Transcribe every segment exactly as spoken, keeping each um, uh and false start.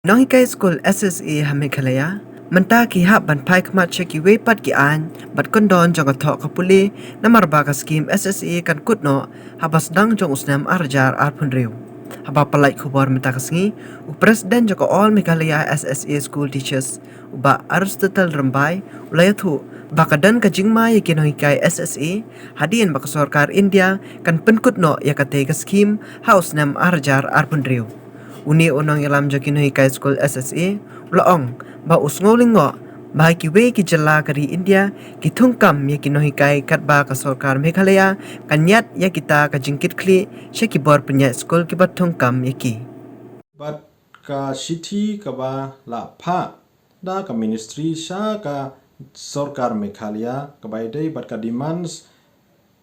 Nonghikai skul S S A ha Meghalaya mynta ki hap ban phai khmat sha kiwei pat ki aiñ bad kyndon jong ka thoh ka pule, namar ba ka skhim S S A kan kut noh haba sdang jong u snem ar hajar arphew hynriew. Haba pyllait khubor mynta ka sngi, u President jong ka All Meghalaya S S A School Teachers, u Bah Aristotle Rymbai, u la ïathuh ba ka don ka jingma ïa ki nonghikai S S A hadien ba ka sorkar India kan pynkut noh ïa katei ka skhim ha u snem ar hajar arphew hynriew. Une u nongïalam jong ki nonghikai skul S S A u la ong ba u sngew lyngngoh ba ha kiwei ki jylla ka ri India ki thungkam ïa ki nonghikai, katba ka sorkar Meghalaya kan ïaid ïa kita ka jingkitkhlieh sha ki bor pynïaid skul kiba thungkam ïa ki. Bad ka shithi kaba la phah da ka ministry sha ka sorkar Meghalaya kaba ïadei bad ka demands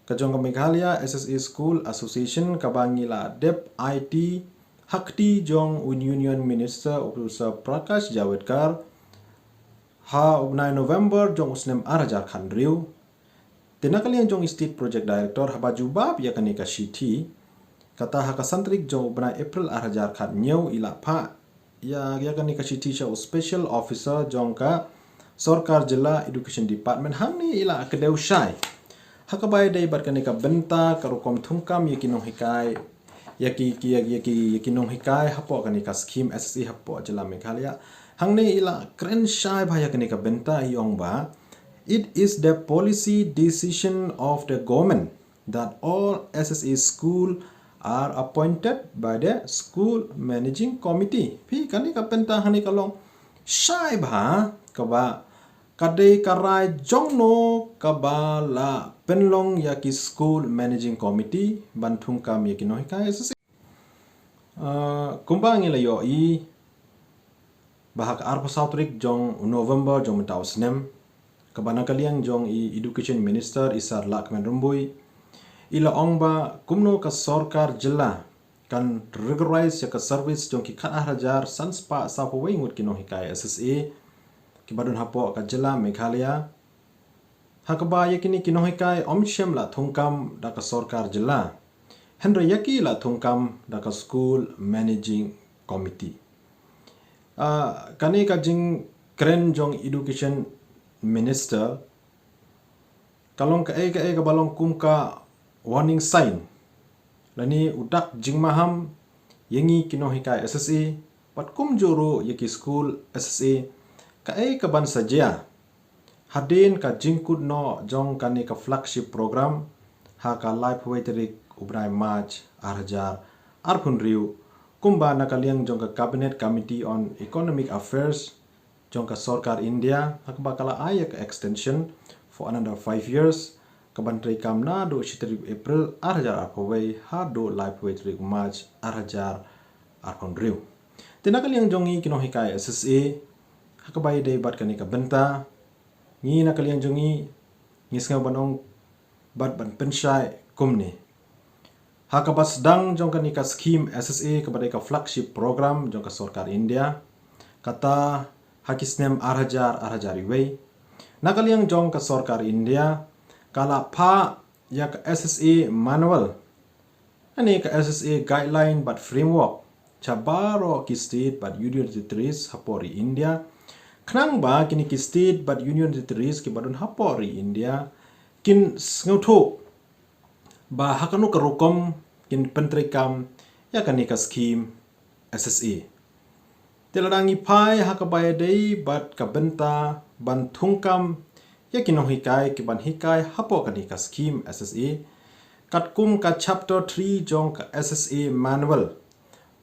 ka jong ka Meghalaya S S A School Association kaba ngi la dep aiti ha kti jong u Union Minister u Professor Prakash Javadekar ha u bnai November jong u snem ar hajar khathynriew. Te na ka liang jong i State Project Director, haba jubab ïa kane ka shithi, kata ha ka san tarik jong u bnai April ar hajar khathynñiew i la phah ïa, ïa kane ka shithi sha u Special Officer jong ka sorkar jylla, Education Department, hangne i la kdew shai ha kaba ïadei bad kane ka bynta ka rukom thungkam ïa ki nonghikai, ïa ki, ki, ïa, ïa ki, ïa ki nonghikai hapoh kane ka skhim S S A hapoh jylla Meghalaya. Hangne i la kren shai bha ïa kane ka bynta, i ong ba, "It is the policy decision of the government that all S S A school are appointed by the school managing committee." Phi, kane ka bynta hangne ka long shai bha, kaba ka dei ka rai jong no kaba la pynlong ïa ki school managing committee ban thungkam ïa ki nonghikai S S A. Ah, kumba ngi la ïohi ba ha ka arphew saw tarik jong u November jong mynta u snem, kaba na ka liang jong i Education Minister i Sir Lahkmen Rymbui i la ong ba kumno ka sorkar jylla kan regularize ïa ka service jong ki khatar hajar san spah sawphew wei ngut ki nonghikai S S A kiba don hapoh ka jylla Meghalaya, ha kaba ïa kine ki nonghikai ym shym la thungkam da ka sorkar jylla, hynrei ïa ki la thungkam da ka school managing committee. Ah, kane ka jingkren jong Education Minister ka long kaei kaei kaba long kum ka warning sign lane u dak jingmaham ïa ngi ki nonghikai S S A, bad kumjuh ruh ïa ki school S S A, kaei kaban sa jia hadien ka jingkut noh jong kane ka flagship program ha ka laiphew wei tarik u bnai March ar hajar arphew hynriew, kumba na ka liang jong ka Cabinet Committee on Economic Affairs jong ka sorkar India, ha kaba ka la ai ïa ka extension for another five years, kaban treikam naduh shi tarik April ar hajar arphew wei haduh laiphew wei tarik March ar hajar arphew hynriew. Te na ka liang jong ngi ki nonghikai S S A, ha kaba ïadei bad kane ka bynta, ngi na ka liang jong ngi, ngi sngew ban ong bad ban pynshai kumne. Ha kaba sdang jong kane ka skhim S S A kaba dei ka flagship program jong ka sorkar India, kata ha ki snem ar hajar, ar hajar wei, na ka liang jong ka sorkar India ka la phah ïa ka S S A manual, lane ka S S A guideline bad framework sha baroh ki state bad union territories hapoh ri India, khnang ba kine ki state bad union territories kiba don hapoh ri India kin sngewthuh ba ha kano ka rukom kin pyntreikam ïa kane ka skhim S S A. Te lada ngi phai ha kaba ïadei bad ka bynta ban thungkam ïa ki nonghikai kiban hikai hapoh kane ka skhim S S A, katkum ka chapter three jong ka S S A manual,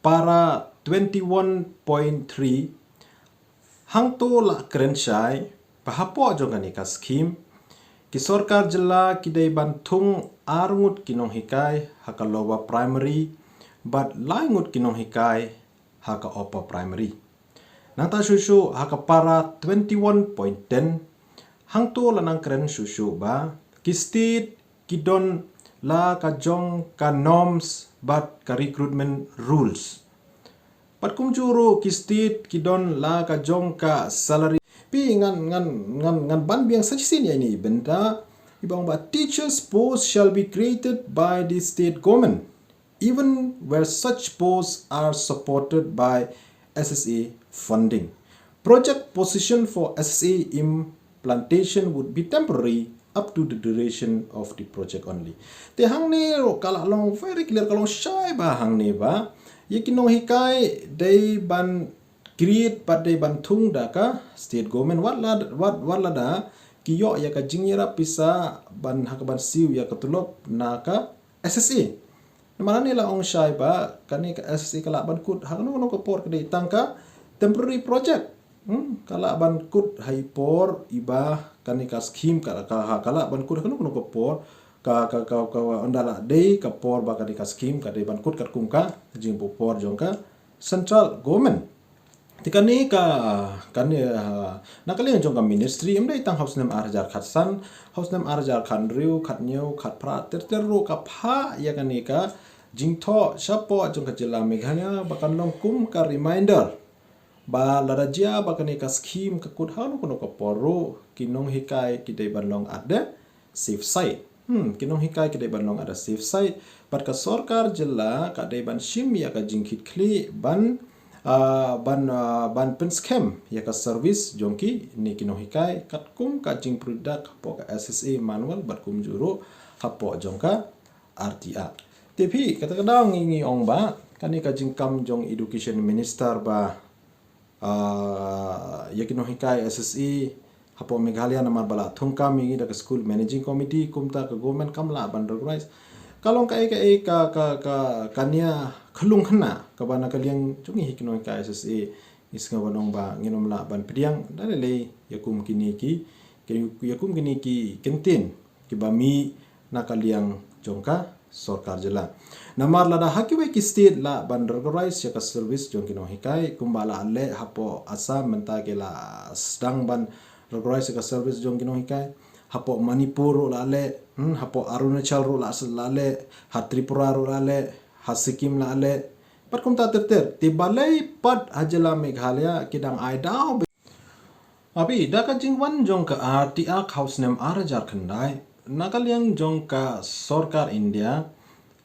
para twenty-one point three, hangto la kren shai ba hapoh jong kane ka skhim, ki sorkar jylla ki dei ban thung ar ngut ki nonghikai ha ka lower primary bad lai ngut ki nonghikai ha ka upper primary. Nangta shuh shuh ha ka para twenty-one point ten, hangto la nang kren shuh shuh ba ki state ki don la ka jong ka norms bad ka recruitment rules. Bad kumjuh ruh ki state ki don la ka jong ka salary. Phi, ngan, ngan, ngan, ngan ban biang sa shisien ïa ine i bynta. I ba ong ba, "Teachers post shall be created by the state government, even where such posts are supported by S S A funding. Project position for S S A implementation would be temporary up to the duration of the project only. Te hangne ruh ka la long very clear, ka long shai bha hangne ba ïa ki nonghikai dei ban create bad dei ban thung da ka state government, wat la, wat, wat lada ki ïoh ïa ka jingïarap pisa ban ha kaban siew ïa ka tulop na ka S S A. Namar hangne la ong shai ba kane ka S S A ka lah ban kut ha kano kano ka por, ka dei tang ka temporary project. Hmm, ka lah ban kut ha i por iba kane ka scheme ka, ka, ka, ka lah ban kut ha kano kano ka por, ka, ka, ka, ka, ynda lah dei ka por ba kane ka scheme ka dei ban kut katkum ka jingbuh por jong ka central government. Te kane ka, kane, ah, na ka liang jong ka ministry, ym dei tang ha u snem ar hajar khatsan, ha u snem ar hajar khathynriew, khathynñiew, khatphra, ter ter ruh ka phah ïa kane ka jingthoh shapoh jong ka jylla Meghalaya ba kan long kum ka reminder ba lada jia ba kane ka scheme ka kut ha kano kano ka por ruh, ki nonghikai ki dei ban long at the safe side. Hmm, ki nonghikai ki dei ban long at the safe side. Bad ka sorkar jylla ka dei ban shim ïa ka jingkitkhlieh ban, ah, ban, ah, ban pynskhem ïa ka service jong kine ki nonghikai katkum ka jingpynroi dak hapoh ka S S A manual bad kumjuh ruh hapoh jong ka R T Act. Te phi, kata ka daw ngi, ngi ong ba kane ka jingkam jong Education Minister ba, ah, ïa ki nonghikai S S A hapoh Meghalaya namar ba la thungkam ïa ngi da ka School Managing Committee, kumta ka government kam lah ban recognize. Ka long kaei kaei ka, ka, ka, ka nia khlung khynnah kaba na ka liang jong ngi hi ki nonghikai S S A ngi sngew ban ong ba ngin ym lah ban pdiang da lei lei ïa kum kine ki, ki, ïa kum kine ki kyntien kiba mih na ka liang jong ka sorkar jylla. Namar lada ha kiwei ki state lah ban recognize ïa ka service jong ki nonghikai, kumba la leh hapoh Assam mynta ki la sdang ban recognize ïa ka service jong ki nonghikai. Hapoh Manipur ruh la leh, hmm, hapoh Arunachal ruh la, la leh, ha Tripura ruh la leh, ha Sikkim la leh. Bad kumta ter ter, te balei pat ha jylla Meghalaya ki dang ai daw. Api, da ka jingwan jong ka R T Act ha u snem ar hajar khyndai, na ka liang jong ka sorkar India,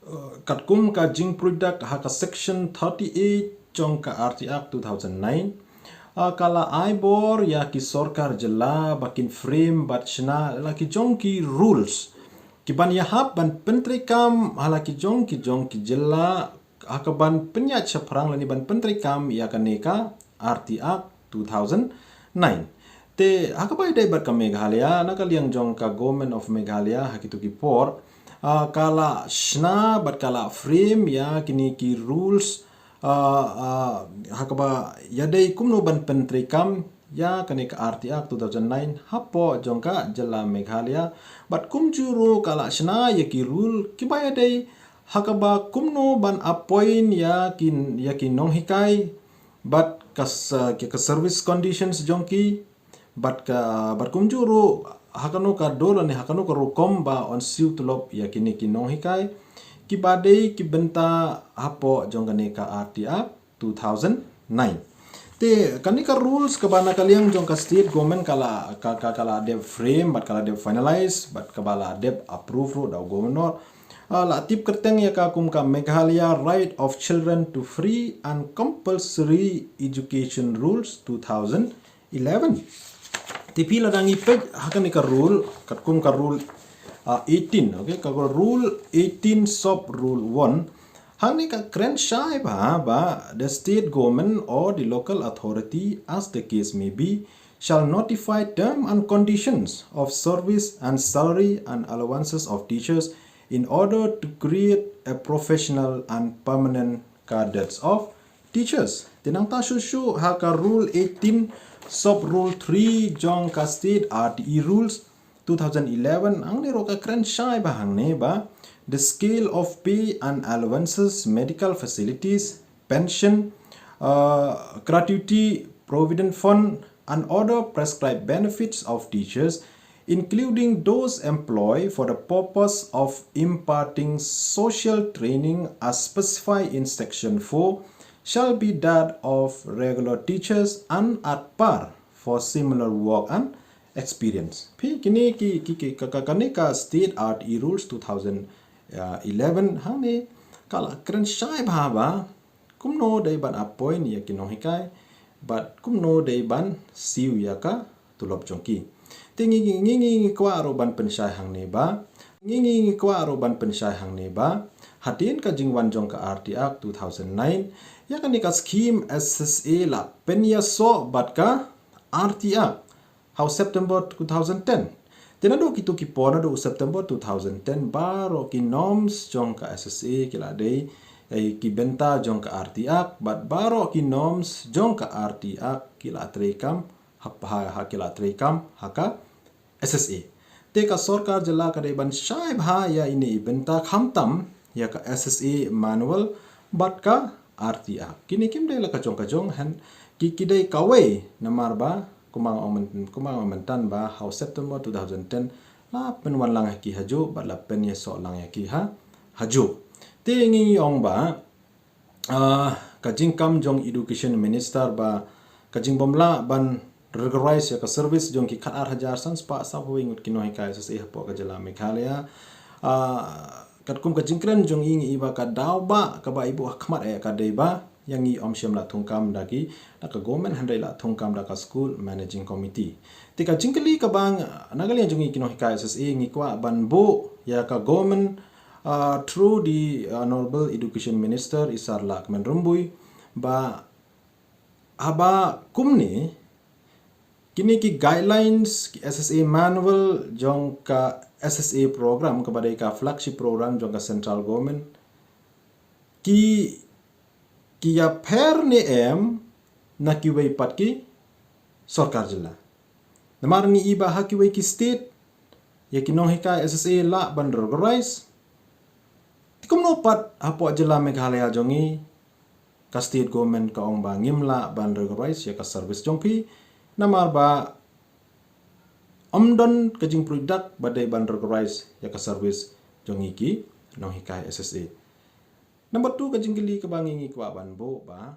eh, katkum ka jingpynroi dak ha ka section thirty-eight jong ka R T Act two thousand nine, ah, ka la ai bor ïa ki sorkar jylla ba kin frame bad shna la ki jong ki rules kiban ïahap ban pyntreikam ha la ki jong ki jong ki jylla ha kaban pynïaid shaphrang lane ban pyntreikam ïa kane ka R T Act two thousand nine. Te ha kaba ïadei bad ka Meghalaya, na ka liang jong ka Government of Meghalaya ha kito ki por, ah, ka la shna bad ka la frame ïa kine ki rules, ah, ah, ha kaba ïadei kumno ban pyntreikam ïa kane ka R T Act two thousand nine hapoh jong ka jylla Meghalaya. Bad kumjuh ruh ka la shna ïa ki rule kiba ïadei ha kaba kumno ban appoint ïa ki, ïa ki nonghikai, bad ka s-, ki, ka service conditions jong ki, bad ka, bad kumjuh ruh ha kano ka dur lane ha kano ka rukom ba yn siew tulop ïa kine ki nonghikai kiba dei ki bynta hapoh jong kane ka R T Act two thousand nine. Te kane ka rules kaba na ka liang jong ka state government ka la, ka, ka, ka la dep frame bad ka la dep finalize bad kaba la dep approve ruh da u governor. Ah, la tip kyrteng ïa ka kum ka Meghalaya Right of Children to Free and Compulsory Education Rules two thousand eleven. Te phi lada ngi peit ha kane ka rule, katkum ka rule, ah, eighteen, okay, ka rule eighteen sub rule one. Hangne ka kren shai bha ba the state government or the local authority, as the case may be, shall notify term and conditions of service and salary and allowances of teachers in order to create a professional and permanent cadres of teachers. Te nangta shuh shuh ha ka rule eighteen sub rule three jong ka state R T E rules two thousand eleven, hangne ruh ka kren shai bha hangne ba the scale of pay and allowances, medical facilities, pension, uh, gratuity, provident fund, and other prescribed benefits of teachers, including those employed for the purpose of imparting social training as specified in section four, shall be that of regular teachers and at par for similar work and experience. Phi kine ki, ki, ki, ka, ka, kane ka state R T E rules two thousand eleven hangne ka la kren shai bha ba kumno dei ban appoint ïa ki nonghikai bad kumno dei ban siew ïa ka tulop jong ki. Te ngi ngi ngi ngi kwah ruh ban pynshai hangne ba ngi ngi ngi kwah ruh ban pynshai hangne ba hadien ka jingwan jong ka R T Act two thousand nine, ïa kane ka scheme S S A la pynïasoh bad ka R T Act ha u September two thousand ten. Te naduh kito ki por, naduh u September two thousand ten, baroh ki norms jong ka S S A ki la dei, eh, ki bynta jong ka R T Act, bad baroh ki norms jong ka R T Act ki la treikam ha, ha, ha ki la treikam ha ka S S A. Te ka sorkar jylla ka dei ban shai bha ïa ine i bynta, khamtam ïa ka S S A manual bad ka R T Act. Kine kim dei la ka jong ka jong, hynrei ki, ki dei kawei, namar ba kumba nga ong myn-, kumba nga ong mynta ba ha u September two thousand ten la pynwan lang ïa ki hajuh bad la pynïasoh lang ïa ki ha hajuh. Te ngi ngi ong ba, ah, ka jingkam jong Education Minister ba ka jingbym lah ban regularise ïa ka service jong ki khatar hajar san spah saphew ngut ki nonghikai S S A hapoh ka jylla Meghalaya. Ah, katkum ka jingkren jong i, ngi i ba ka daw ba kaba i buh ha khmat eh ka dei ba ïa ngi ym shym la thungkam da ki, da ka government, hynrei la thungkam da ka school managing committee. Te ka jingkylli kaba nga, na ka liang jong ngi ki nonghikai S S A, ngi kwah ban buh ïa ka government, ah, through the Honourable Education Minister, i Sir Lahkmen Rymbui, ba haba kumne, kine ki guidelines, ki S S A manual jong ka S S A program, kaba dei ka flagship program jong ka central government, ki, ki ïapher ne em na kiwei pat ki sorkar jylla. Namar ngi i ba ha kiwei ki state ïa ki nonghikai S S A lah ban regularise. Te kumno pat hapoh jylla Meghalaya jong ngi, ka state government ka ong ba ngim lah ban regularise ïa ka service jong phi, namar ba ym don ka jingpyrshah ba dei ban regularise ïa ka service jong ngi ki nonghikai S S A. Number two, ka jingkylli kaba ngi ngi kwah ban buh ba